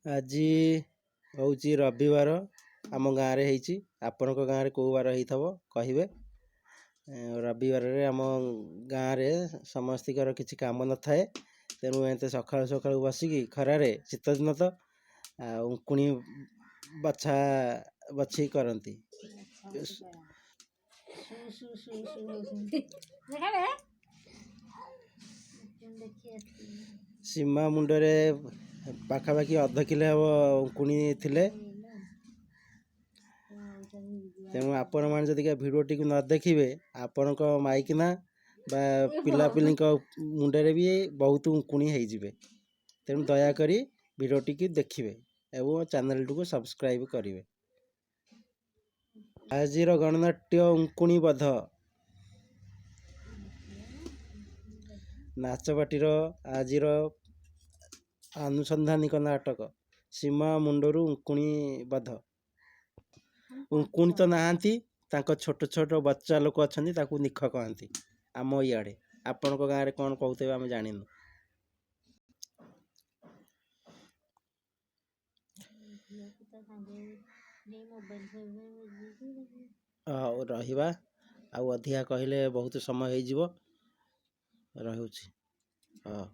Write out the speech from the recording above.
ଆଜି ହେଉଛି ରବିବାର, ଆମ ଗାଁରେ ହେଇଛି। ଆପଣଙ୍କ ଗାଁରେ କେଉଁ ବାର ହେଇଥିବ କହିବେ। ରବିବାରରେ ଆମ ଗାଁରେ ସମସ୍ତିଙ୍କର କିଛି କାମ ନଥାଏ, ତେଣୁ ଏତେ ସକାଳୁ ସକାଳୁ ବସିକି ଖରାରେ, ଶୀତଦିନ ତ, ଆଉ ଉଙ୍କୁଣି ବଛା ବଛି କରନ୍ତି। ସୁ ସୁ ସୁ ସୁ ହଉଛନ୍ତି। ଦେଖାରେ ଦେଖି। ସୀମା ମୁଣ୍ଡରେ ପାଖାପାଖି ଅଧ କିଲୋ ହେବ ଉଙ୍କୁଣି ଥିଲେ। ତେଣୁ ଆପଣମାନେ ଯଦି ଭିଡ଼ିଓଟିକୁ ନ ଦେଖିବେ, ଆପଣଙ୍କ ମାଇକିନା ବା ପିଲାପିଲିଙ୍କ ମୁଣ୍ଡରେ ବି ବହୁତ ଉଙ୍କୁଣି ହେଇଯିବେ। ତେଣୁ ଦୟାକରି ଭିଡ଼ିଓଟିକୁ ଦେଖିବେ ଏବଂ ଚ୍ୟାନେଲଟିକୁ ସବସ୍କ୍ରାଇବ୍ କରିବେ। ଆଜିର ଗଣନାଟ୍ୟ ଉଙ୍କୁଣି ବଧ, ନାଚପାଟିର ଆଜିର ଆନୁସନ୍ଧାନିକ ନାଟକ ସୀମା ମୁଣ୍ଡରୁ ଉଙ୍କୁଣି ବଧ। ଉଙ୍କୁଣି ତ ନାହାନ୍ତି, ତାଙ୍କ ଛୋଟ ଛୋଟ ବଚ୍ଚା ଲୋକ ଅଛନ୍ତି, ତାକୁ ନିଖ କହନ୍ତି ଆମ ଇଆଡ଼େ। ଆପଣଙ୍କ ଗାଁରେ କ'ଣ କହୁଥିବେ ଆମେ ଜାଣିନୁ। ଝିଅକୁ ତା ସାଙ୍ଗ ନେଇ ମୋବାଇଲ ଫୋବାଇଲ। ହଉ ରହିବା, ଆଉ ଅଧିକା କହିଲେ ବହୁତ ସମୟ ହେଇଯିବ। ରହୁଛି। ହଁ।